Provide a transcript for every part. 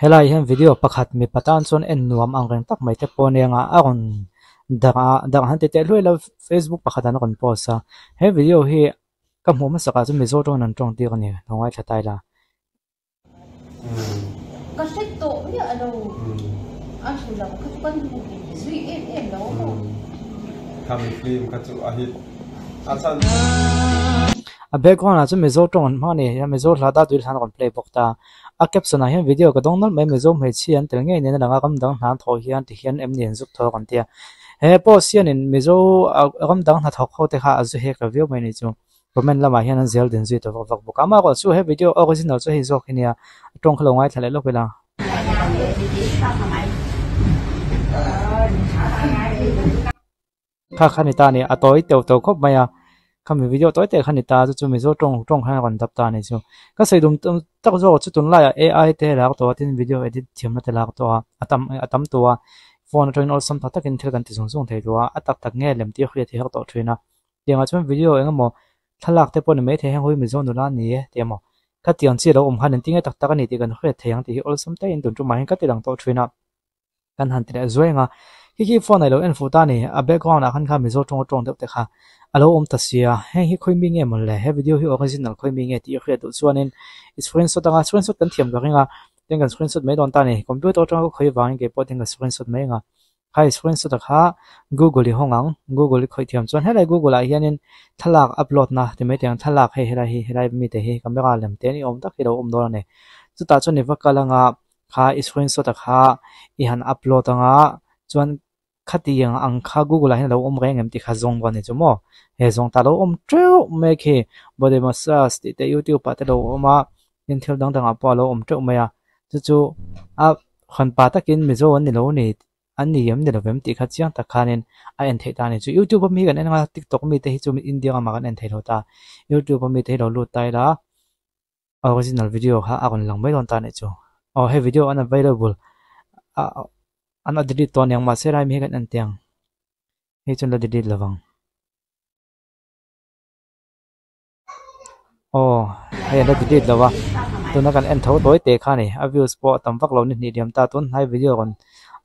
Helai hian video pakhat mipa tan chuan en nuam ang reng tak mai te pawh ania nga a rawn darh a darh han ti teh hluai lo facebook pakhat an rawn post a he video hi ka hmuh hmasak ah chuan mizo tawngin an tawng tir a ni lo ngaithla ta ila. Ka hre tawh miah lo a hmu lo kha chu kan hmu zui em em lo maw. Khami film kha chu a hit a chhan. A background ah chuan Mizo tawng an hmang a ni a, Mizo hla da tui hlan a rawn play bawk ta. A caption ah hian video ka dawng nawlh mai Mizo hmeichhia an tel ngei nen a lang a, ram dang hna an thawh hian ti hian em ni an zuk thawk an ti a. He post hianin Mizo ram dang hnathawk ho te kha a zu hek lo viau mai a ni chu. Comment lamah hian an zel din zui ta vak vak bawk a, amaherawh chu he video original chu hei zawk hi nia, a tawng kha lo ngaithla leh lawk ila. Kha kha ni ta a ni, a tawi teuh teuh khawp mai a, khami video tawi teh kha ni ta chu chu Mizo tawng tawng khan a rawn dap ta a ni chu. Ka sawi dum tak zawk chu tunlaiah AI te lak tawh a tin video edit thiamna te lak tawh a, a tam a tam tawh a, phone atangin awlsam tak takin thil kan ti zung zung thei tawh a, a tak tak nge lem tih hriat hi har tawh thin a. Tiangah chuan video eng emaw thlalak te pawh ni maithei heng hawi Mizo nula a ni e tih emaw khatiang chi lo awm khan engtin nge tak tak a ni tih kan hriat thei ang tih hi awlsam takin tun tumah hian ka ti lang tawh thin a. Kan han ti leh zuai ang a, khi khi phone ah i lo en fuh ta a ni, a background ah khan kha Mizo tawng a tawng deuh te kha a lo awm ta sia, heng hi khawi mi nge maw le, he video hi original khawi mi nge tih i hriat duh chuanin i screenshot anga screenshot kan thiam ka ring a, tin kan screenshot mai dawn ta a ni, computer atanga ka khawi vangin keipawh tin ka screenshot mai ang a. Kha i screenshot a kha Google i hawng ang, Google i khawih thiam chuan helai Google ah hianin thlalak upload na ti mai teh ang thlalak hei helai hi helai mi te hi camera lem te ni awm tak hi lo awm dawn a ni. Chutah chuan i va kal anga kha i screenshot a kha i han upload anga chuan khatiang ang kha Google ah hian a lo awm reng em tih kha zawng dawn a ni chu maw. He zawng ta lo awm teuh mai khi body massage tih te youtube ah te lo awm a tin thil dang dangah pawh a lo awm teuh mai a chu chu a hawn pa takin Mizo an ni lo ni an ni em ni lovem tih kha chiang tak khanin a en theih ta a ni chu youtube a mi kan en anga tiktok mi te hi chu India ramah kan en thei lo ta youtube a mi te hi lo lut ta ila original video kha a rawn lang mai dawn ta a nih chu aw hei video unavailable an a delete tawh aniang mahse lai mi hi kan en teh ang hei chuan la delete lovang. Aw hei an la delete lo a tuna kan en tho tawi teh kha a ni a views pawh a tam vak lo ni hnih liam ta tun hnai video rawn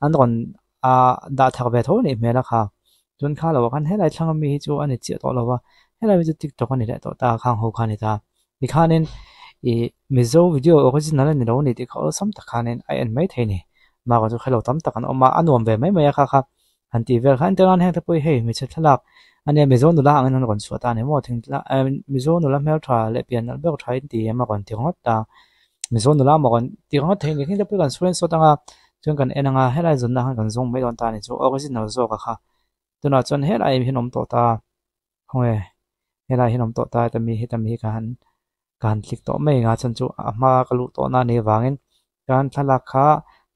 an rawn ah dah thak ve tho a nih hmel a kha chuan kha lo ah khan helai thlang ami hi chu a ni chiah tawh lo a helai mi chu tiktok a ni leh tawh ta a khang ho kha a ni ta tikhanin ih mizo video original a ni lo a ni tih kha awlsam tak khanin a en mai thei a ni bakah chu khelo tam tak an awm a a nuam ve mai mai a kha kha. Han tih vel khan entirnan heng te pawh hi hei hmeichhe thlalak a nia Mizo nula angin an rawn chhuah ta a ni maw thingtlang eh Mizo nula hmeltha leh pian nalh ber tha in ti em a rawn ti ringawt ta Mizo nula maw rawn ti ringawt thei a ni heng te pawh hi kan screenshot anga chuan kan en anga helai zawnna khan kan zawng mai dawn ta a ni chu original zawk a kha tunah chuan helai ah hian awm tawh ta khawnge helai hian awm tawh ta heta mi heta mi hi ka han ka han click tawh mai anga chuan chu a hma ka luh tawh na a nih avangin Kan thlalak kha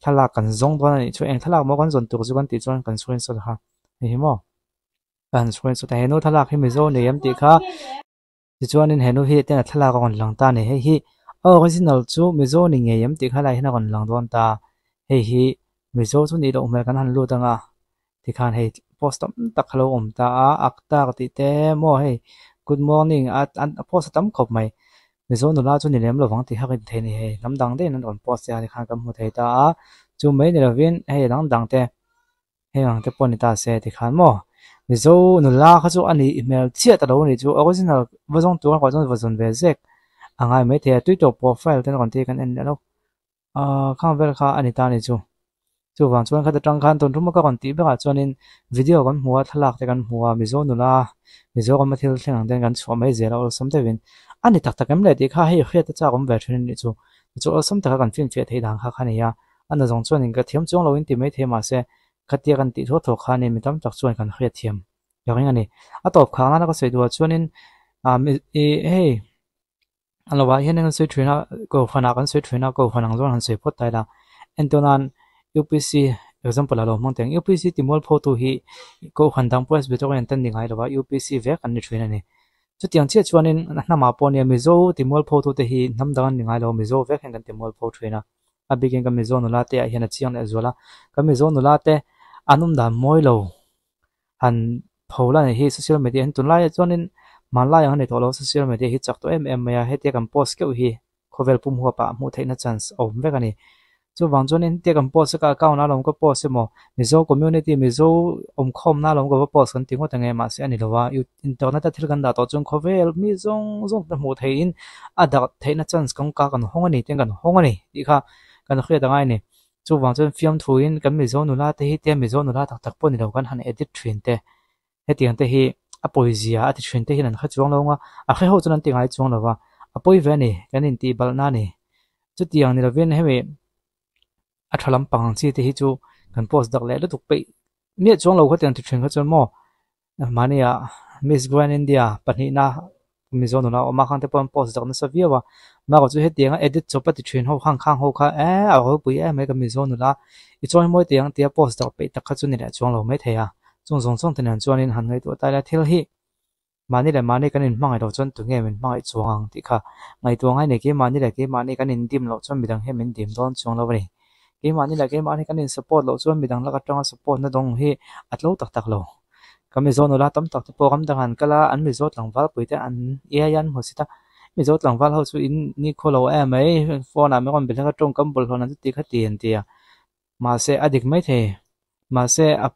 thlalak kan zawng dawn a nih chu eng thlalak maw kan zawn tur chu kan tih chuan kan screenshot kha hei hi maw kan screenshot a henu thlalak hi Mizo nei em tih kha tichuanin henu hi etiang thlalak a rawn lang ta a ni hei hi a original chu Mizo ni ngei em tih kha helai hian a rawn lang dawn ta hei hi Mizo chu nih loh hmel kan han lut ang a tikhan hei post tam tak kha lo awm ta a aktar tih te maw hei good morning a a post a tam khawp mai Mizo nula chu ni lem lovang tih hak in thei a ni hei hnam dang daih in an rawn post che a tikhan kan hmu thei ta a chu mai ni lovin hei dang dang te heng ang te pawh ni ta se tikhan maw Mizo nula kha chu a nih hmel chiah ta lo a nih chu original va zawng tur erawh chuan va zawn ve zek a ngai maithei a twitter profile te an rawn tih hi kan en leh lo. Ahh khang vel kha a ni ta a ni chu. Chuvang chuan khata tang khan tawn thuma ka rawn tih berah chuanin video kan hmu a thlalak te kan hmu a Mizo nula Mizorama thil thleng ang ten kan chhuah mai zel a awlsam deuhin a ni tak tak em le tih kha hei hriat a chak awm ve thin a nih chu. Chu awlsam taka kan finfiah theih dan kha kha a ni a, a na zawng chuanin ka thiam chuang loin ti mai thei mahse khatia kan tih thuak thuak khanin mi tam tak chuan kan hriat thiam ka ring a ni. A tawp khang nana ka sawi duhah chuanin ah hei. A lovah hian an sawi thin a kohhranah kan sawi thin a kohhran ang zawng han sawi phawt ta ila entir nan U_P_C example ah lo hmang teh ang U_P_C ti mualpho tu hi kohhran dang presbyterian te an ni ngai lo va U_P_C vek an ni thin a ni chutiang chiah chuanin a hnamah pawh nia Mizo ti mualpho tu te hi hnam dang an ni ngai lo Mizo vek hian kan ti mualpho thin a a bikin kan Mizo nula te ah hian a chiang leh zual a kan Mizo nula te an awm dan mawi lo. Han pho la ni hi social media hian tunlaiah chuanin hmanlai ang a ni tawh lo social media hi chak tawh em em mai a hetia kan post keuh hi khawvel pum huapah hmuh theihna chance a awm vek a ni. Chuvang chuanin tia kan post a ka account a lawm ka post emaw Mizo community Mizo awmkhawmna alawm ka va post kan ti ngawt ang e mahse a ni lo a, internet a thil kan dah tawh chuan khawvel mi zawng zawng te hmuh theihin a darh theihna chance kawngka kan hawng a ni tiang kan hawng a ni tih kha kan hriat angai a ni. Chuvang chuan fiamthuin kan Mizo nula te hi tia Mizo nula tak tak pawh ni lo kan han edit thin te hetiang te hi a pawizia a ti thin te hian an hre chuang lo ang a, a hre ho chuan an ti ngai chuang lo va, a pawi ve a ni, kan intih balhna a ni. Chutiang ni lovin hemi a tha lampang ang chi te hi chu kan post dak leh lutuk peih miah chuang lo khatiang ti thin kha chuan maw mahnia Miss Grand India pahnihna Mizo nula awm a khang te pawh an post dak nasa viau a, mahka chu hetianga edit chawp a ti thin ho khang khang ho kha eh a ropui em mai ka Mizo nula i chawi mawi teh ang tia post dak peih tak kha chu ni leh chuang lo maithei a, chung zawng zawng te nen chuanin han ngaihtuah ta ila thil hi Mahni leh mahni kan inhmangaih loh chuan tunge min hmangaih chuang ang tih kha ngaihtuah ngai nei keimahni leh keimahni kan indim loh chuan midang hian min dim dawn chuang lo a ni. Keimahni leh keimahni kan in-support loh chuan midang lak atanga support na dawng hi a tlo tak tak lo. Ka Mizo nula tam tak te pawh ram dangah an kal a, an Mizo tlangval pui te an iai a an hmu sit a, Mizo tlangval ho chu in nikhua lo em mai, phone ah min rawn be hlek a tawngkam bawlhhlawh nan chu ti kha ti an ti a, mahse a dik maithei. Mahse a.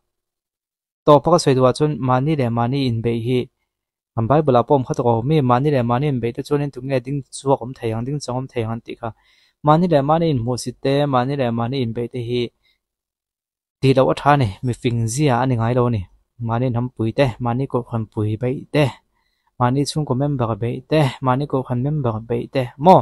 Tawpa ka sawi duhah chuan mahni leh mahni inbeih hi kan Bible ah pawh awm kha tawk a awm i, mahni leh mahni inbeih te chuanin tunge ding chhuak awm thei ang, ding chang awm thei ang an tih kha. Mahni leh mahni inhmuhsit te, mahni leh mahni inbeih te hi tih loh a tha a ni, mifing zia a ni ngai lo a ni. Mahni hnampui te, mahni kohhranpui beih te, mahni chhungkaw member beih te, mahni kohhran member beih te maw?